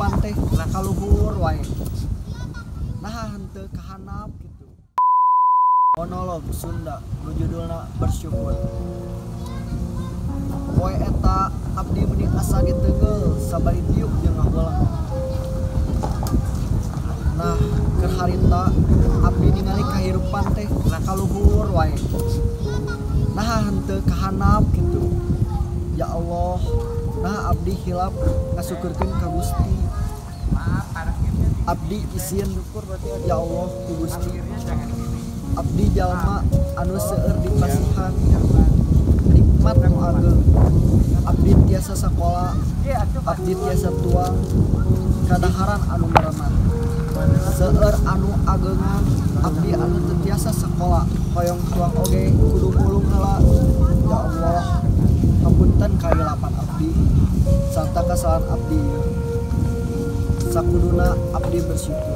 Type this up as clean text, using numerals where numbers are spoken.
kahirupan teh kaluhur wae. Nah henteu kahanap gitu. Monolog Sunda nu judulna Bersyukur. Poe eta abdi meuni asa diteugel sabari diuk jeung ngahuleng. Nah, keur harita abdi ningali kahirupan teh kaluhur wae. Nah henteu kahanap gitu. Ya Allah, nah abdi hilap ngasukurkeun ka Gusti. Abdi isin ya Allah ku Gusti. Abdi jalma anu seueur dipasihan nikmat nu ageng. Abdi tiasa sakola, abdi tiasa tuang kadaharan anu merenah. Seueur anu ageungan, abdi anu teu tiasa sakola, hoyong tuang oge kudu mulung heula. Ya Allah, hapunten kahilapan abdi sarta kesalahan abdi. Sakuduna abdi bersyukur.